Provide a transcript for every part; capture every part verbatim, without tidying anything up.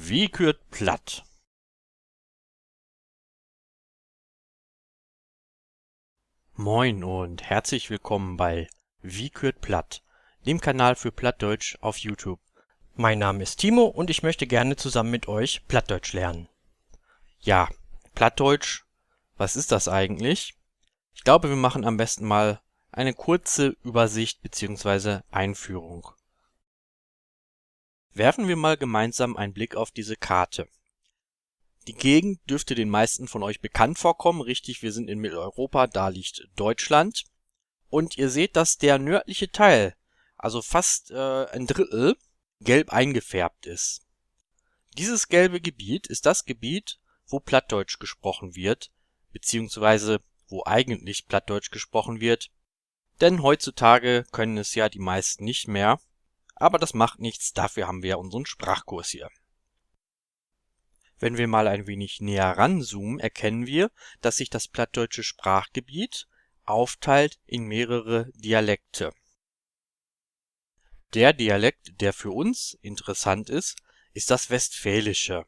Wi küert Platt. Moin und herzlich willkommen bei Wi küert Platt, dem Kanal für Plattdeutsch auf YouTube. Mein Name ist Timo und ich möchte gerne zusammen mit euch Plattdeutsch lernen. Ja, Plattdeutsch, was ist das eigentlich? Ich glaube, wir machen am besten mal eine kurze Übersicht beziehungsweise Einführung. Werfen wir mal gemeinsam einen Blick auf diese Karte. Die Gegend dürfte den meisten von euch bekannt vorkommen. Richtig, wir sind in Mitteleuropa, da liegt Deutschland. Und ihr seht, dass der nördliche Teil, also fast, äh, ein Drittel, gelb eingefärbt ist. Dieses gelbe Gebiet ist das Gebiet, wo Plattdeutsch gesprochen wird, beziehungsweise wo eigentlich Plattdeutsch gesprochen wird. Denn heutzutage können es ja die meisten nicht mehr. Aber das macht nichts, dafür haben wir ja unseren Sprachkurs hier. Wenn wir mal ein wenig näher ranzoomen, erkennen wir, dass sich das plattdeutsche Sprachgebiet aufteilt in mehrere Dialekte. Der Dialekt, der für uns interessant ist, ist das Westfälische.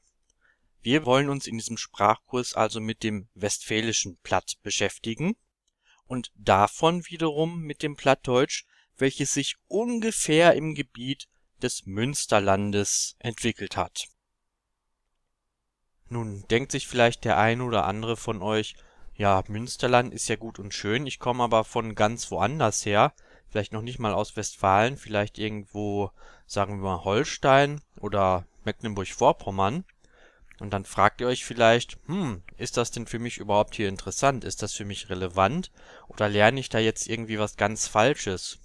Wir wollen uns in diesem Sprachkurs also mit dem westfälischen Platt beschäftigen und davon wiederum mit dem Plattdeutsch, welches sich ungefähr im Gebiet des Münsterlandes entwickelt hat. Nun denkt sich vielleicht der eine oder andere von euch: „Ja, Münsterland ist ja gut und schön, ich komme aber von ganz woanders her, vielleicht noch nicht mal aus Westfalen, vielleicht irgendwo, sagen wir mal, Holstein oder Mecklenburg-Vorpommern.“ Und dann fragt ihr euch vielleicht: „Hm, ist das denn für mich überhaupt hier interessant? Ist das für mich relevant? Oder lerne ich da jetzt irgendwie was ganz Falsches?“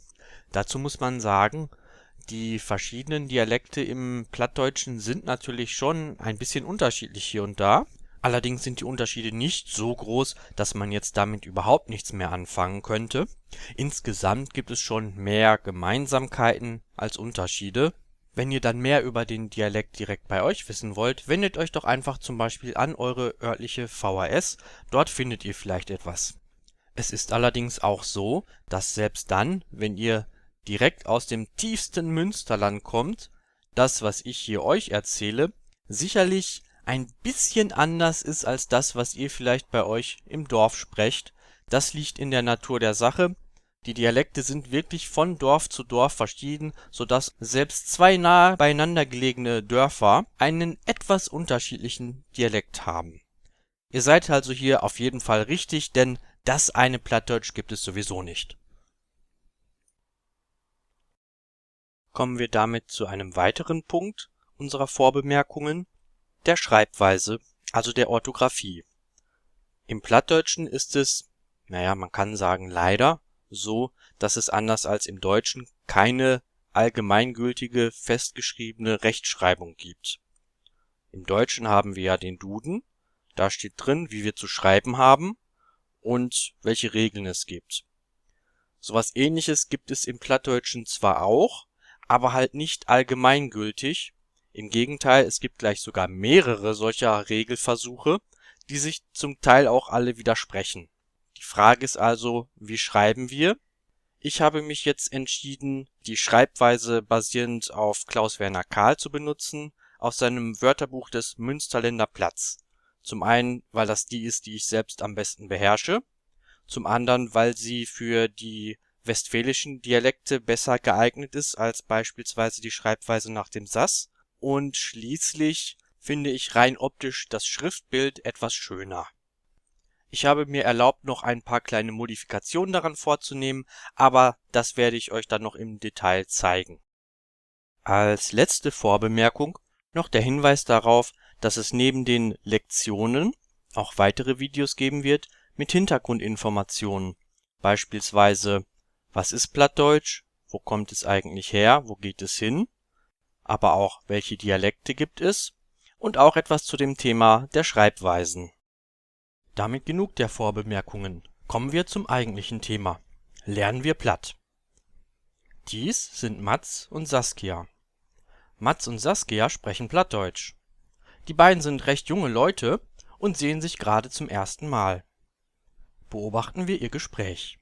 Dazu muss man sagen, die verschiedenen Dialekte im Plattdeutschen sind natürlich schon ein bisschen unterschiedlich hier und da. Allerdings sind die Unterschiede nicht so groß, dass man jetzt damit überhaupt nichts mehr anfangen könnte. Insgesamt gibt es schon mehr Gemeinsamkeiten als Unterschiede. Wenn ihr dann mehr über den Dialekt direkt bei euch wissen wollt, wendet euch doch einfach zum Beispiel an eure örtliche V H S. Dort findet ihr vielleicht etwas. Es ist allerdings auch so, dass selbst dann, wenn ihr direkt aus dem tiefsten Münsterland kommt, das, was ich hier euch erzähle, sicherlich ein bisschen anders ist als das, was ihr vielleicht bei euch im Dorf sprecht. Das liegt in der Natur der Sache. Die Dialekte sind wirklich von Dorf zu Dorf verschieden, sodass selbst zwei nah beieinander gelegene Dörfer einen etwas unterschiedlichen Dialekt haben. Ihr seid also hier auf jeden Fall richtig, denn das eine Plattdeutsch gibt es sowieso nicht. Kommen wir damit zu einem weiteren Punkt unserer Vorbemerkungen, der Schreibweise, also der Orthographie. Im Plattdeutschen ist es, naja, man kann sagen, leider so, dass es anders als im Deutschen keine allgemeingültige, festgeschriebene Rechtschreibung gibt. Im Deutschen haben wir ja den Duden, da steht drin, wie wir zu schreiben haben und welche Regeln es gibt. Sowas Ähnliches gibt es im Plattdeutschen zwar auch, aber halt nicht allgemeingültig. Im Gegenteil, es gibt gleich sogar mehrere solcher Regelversuche, die sich zum Teil auch alle widersprechen. Die Frage ist also, wie schreiben wir? Ich habe mich jetzt entschieden, die Schreibweise basierend auf Klaus Werner Kahl zu benutzen, aus seinem Wörterbuch des Münsterländer Platts. Zum einen, weil das die ist, die ich selbst am besten beherrsche. Zum anderen, weil sie für die westfälischen Dialekte besser geeignet ist als beispielsweise die Schreibweise nach dem Sass. Und schließlich finde ich rein optisch das Schriftbild etwas schöner. Ich habe mir erlaubt, noch ein paar kleine Modifikationen daran vorzunehmen, aber das werde ich euch dann noch im Detail zeigen. Als letzte Vorbemerkung noch der Hinweis darauf, dass es neben den Lektionen auch weitere Videos geben wird mit Hintergrundinformationen. Beispielsweise, was ist Plattdeutsch? Wo kommt es eigentlich her? Wo geht es hin? Aber auch, welche Dialekte gibt es? Und auch etwas zu dem Thema der Schreibweisen. Damit genug der Vorbemerkungen. Kommen wir zum eigentlichen Thema. Lernen wir Platt. Dies sind Mats und Saskia. Mats und Saskia sprechen Plattdeutsch. Die beiden sind recht junge Leute und sehen sich gerade zum ersten Mal. Beobachten wir ihr Gespräch.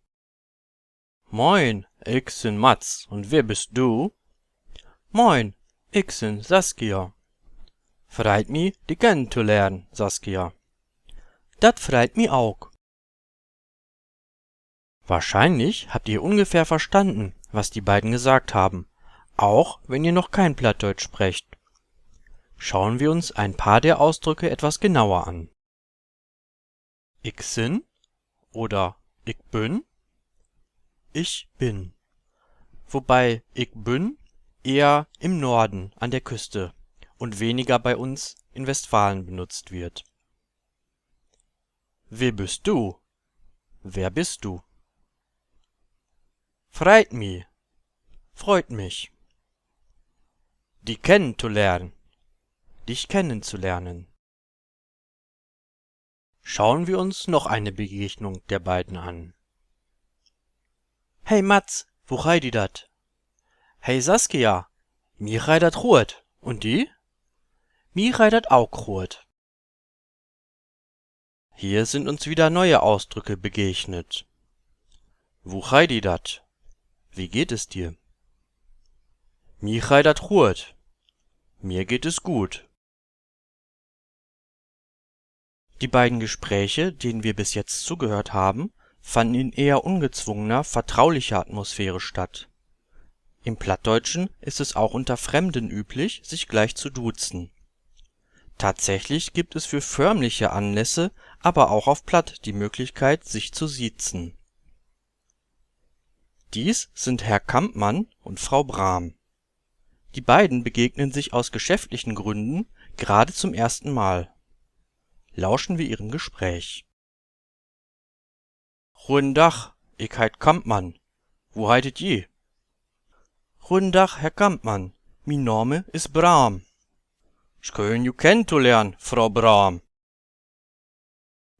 Moin, ik sin Mats. Un wer büst du? Moin, ik sin Saskia. Freit mi, di kennen to lehren, Saskia. Dat freit mi ok. Wahrscheinlich habt ihr ungefähr verstanden, was die beiden gesagt haben, auch wenn ihr noch kein Plattdeutsch sprecht. Schauen wir uns ein paar der Ausdrücke etwas genauer an. Ik sin oder ik bün. Ich bin. Wobei ik bün eher im Norden an der Küste und weniger bei uns in Westfalen benutzt wird. Wer büst du? Wer bist du? Freit mi. Freut mich. Di kennen to lehren. Dich kennenzulernen. Schauen wir uns noch eine Begegnung der beiden an. Hey Mats, wo geiht di dat? Hey Saskia, mi geiht dat goot. Un di? Mi geiht dat ok goot. Hier sind uns wieder neue Ausdrücke begegnet. Wo geiht di dat? Wie geht es dir? Mi geiht dat goot. Mir geht es gut. Die beiden Gespräche, denen wir bis jetzt zugehört haben, fanden in eher ungezwungener, vertraulicher Atmosphäre statt. Im Plattdeutschen ist es auch unter Fremden üblich, sich gleich zu duzen. Tatsächlich gibt es für förmliche Anlässe aber auch auf Platt die Möglichkeit, sich zu siezen. Dies sind Herr Kampmann und Frau Brahm. Die beiden begegnen sich aus geschäftlichen Gründen gerade zum ersten Mal. Lauschen wir ihrem Gespräch. Goden Dag, ik heit Kampmann. Wo heitet ji? Goden Dag, Herr Kampmann. Mien Name is Brahm. Schöön, ju kennen to lehren, Frau Brahm.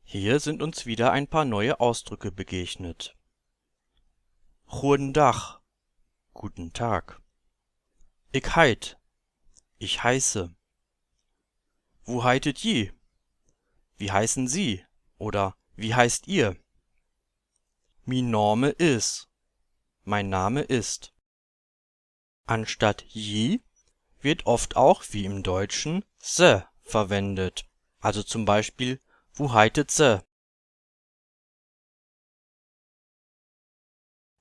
Hier sind uns wieder ein paar neue Ausdrücke begegnet. Goden Dag, guten Tag. Ik heit, ich heiße. Wo heitet ji? Wie heißen Sie? Oder wie heißt ihr? Mien Name is. Mein Name ist. Anstatt ji wird oft auch, wie im Deutschen, se verwendet. Also zum Beispiel, wo heitet se?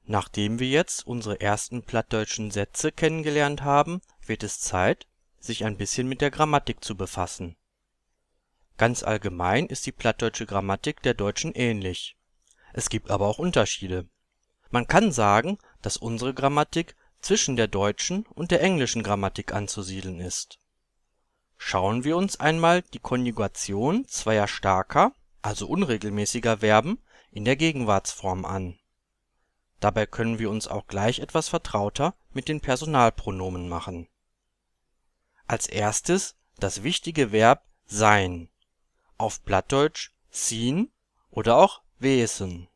Nachdem wir jetzt unsere ersten plattdeutschen Sätze kennengelernt haben, wird es Zeit, sich ein bisschen mit der Grammatik zu befassen. Ganz allgemein ist die plattdeutsche Grammatik der deutschen ähnlich. Es gibt aber auch Unterschiede. Man kann sagen, dass unsere Grammatik zwischen der deutschen und der englischen Grammatik anzusiedeln ist. Schauen wir uns einmal die Konjugation zweier starker, also unregelmäßiger Verben in der Gegenwartsform an. Dabei können wir uns auch gleich etwas vertrauter mit den Personalpronomen machen. Als erstes das wichtige Verb sein, auf Plattdeutsch sien oder auch wesen.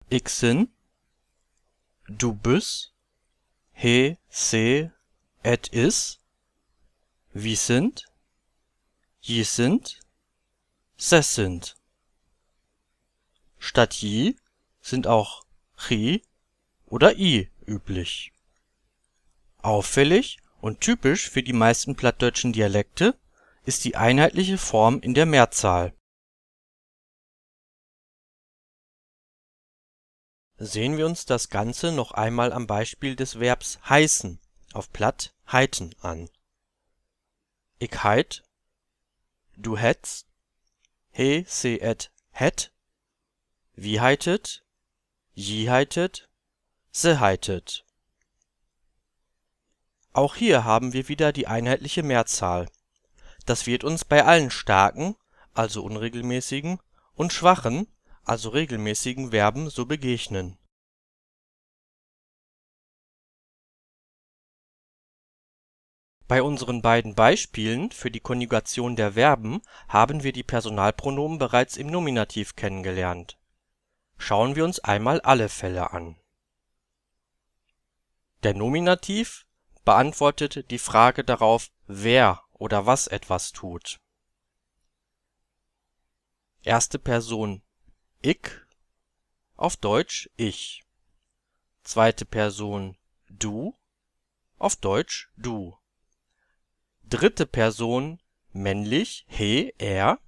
Ik sin, du büst, he, se, et is, wi sünd, ji sünd, se sünd. Statt ji sind auch chi oder i üblich. Auffällig und typisch für die meisten plattdeutschen Dialekte ist die einheitliche Form in der Mehrzahl. Sehen wir uns das Ganze noch einmal am Beispiel des Verbs heißen, auf Platt heiten, an. Ik heit, du hetst, he, se, et hett, wi heitet, ji heitet, se heitet. Auch hier haben wir wieder die einheitliche Mehrzahl. Das wird uns bei allen starken, also unregelmäßigen, und schwachen, also regelmäßigen Verben so begegnen. Bei unseren beiden Beispielen für die Konjugation der Verben haben wir die Personalpronomen bereits im Nominativ kennengelernt. Schauen wir uns einmal alle Fälle an. Der Nominativ beantwortet die Frage darauf, wer oder was etwas tut. Erste Person ik, auf Deutsch ich. Zweite Person du, auf Deutsch du. Dritte Person männlich, he, er,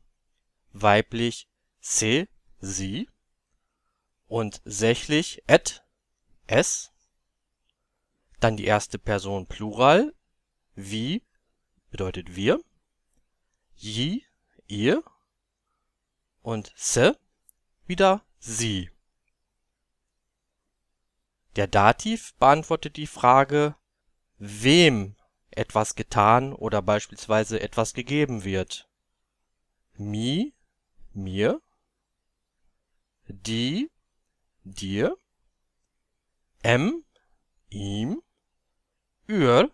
weiblich, se, sie und sächlich, et, es. Dann die erste Person Plural, wi bedeutet wir, ji, ihr und se wieder sie. Der Dativ beantwortet die Frage, wem etwas getan oder beispielsweise etwas gegeben wird. Mi, mir, di, dir, em, ihm, ür,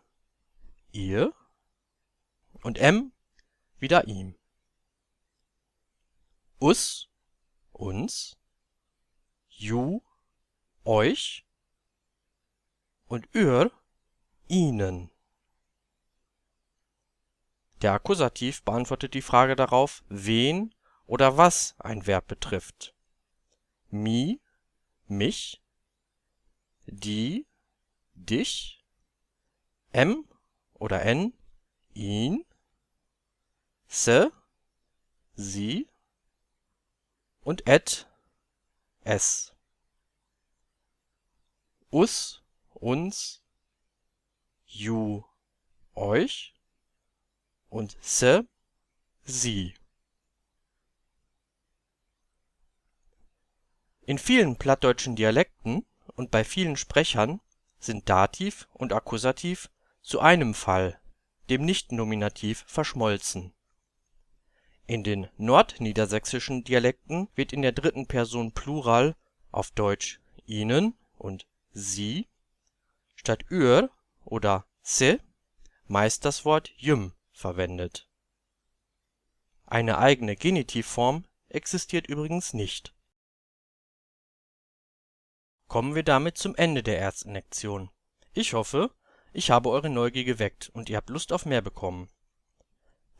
ihr und em, wieder ihm. Us, uns, ju, euch und ür, ihnen. Der Akkusativ beantwortet die Frage darauf, wen oder was ein Verb betrifft. Mi, mich, di, dich, em oder en, ihn, se, sie und et, es. Us, uns, ju, euch und se, sie. In vielen plattdeutschen Dialekten und bei vielen Sprechern sind Dativ und Akkusativ zu einem Fall, dem Nichtnominativ, verschmolzen. In den nordniedersächsischen Dialekten wird in der dritten Person Plural, auf Deutsch Ihnen und Sie, statt Ür oder Se meist das Wort Jüm verwendet. Eine eigene Genitivform existiert übrigens nicht. Kommen wir damit zum Ende der ersten Lektion. Ich hoffe, ich habe eure Neugier geweckt und ihr habt Lust auf mehr bekommen.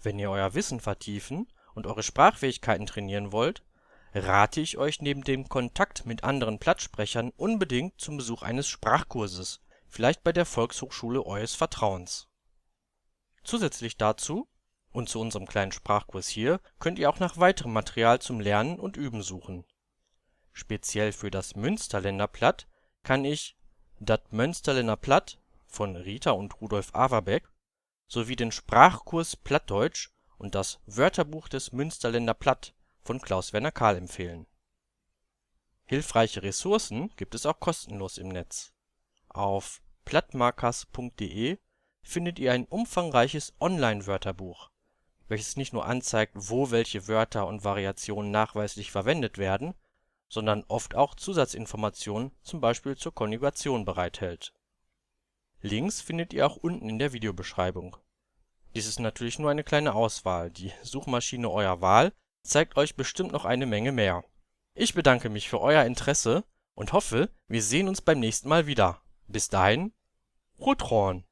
Wenn ihr euer Wissen vertiefen und eure Sprachfähigkeiten trainieren wollt, rate ich euch neben dem Kontakt mit anderen Plattsprechern unbedingt zum Besuch eines Sprachkurses, vielleicht bei der Volkshochschule eures Vertrauens. Zusätzlich dazu und zu unserem kleinen Sprachkurs hier könnt ihr auch nach weiterem Material zum Lernen und Üben suchen. Speziell für das Münsterländer Platt kann ich Dat Mönsterlenner Platt von Rita und Rudolf Averbeck sowie den Sprachkurs Plattdeutsch und das Wörterbuch des Münsterländer Platt von Klaus Werner Kahl empfehlen. Hilfreiche Ressourcen gibt es auch kostenlos im Netz. Auf plattmakers punkt de findet ihr ein umfangreiches Online-Wörterbuch, welches nicht nur anzeigt, wo welche Wörter und Variationen nachweislich verwendet werden, sondern oft auch Zusatzinformationen, zum Beispiel zur Konjugation, bereithält. Links findet ihr auch unten in der Videobeschreibung. Dies ist natürlich nur eine kleine Auswahl. Die Suchmaschine eurer Wahl zeigt euch bestimmt noch eine Menge mehr. Ich bedanke mich für euer Interesse und hoffe, wir sehen uns beim nächsten Mal wieder. Bis dahin, Rot Horn.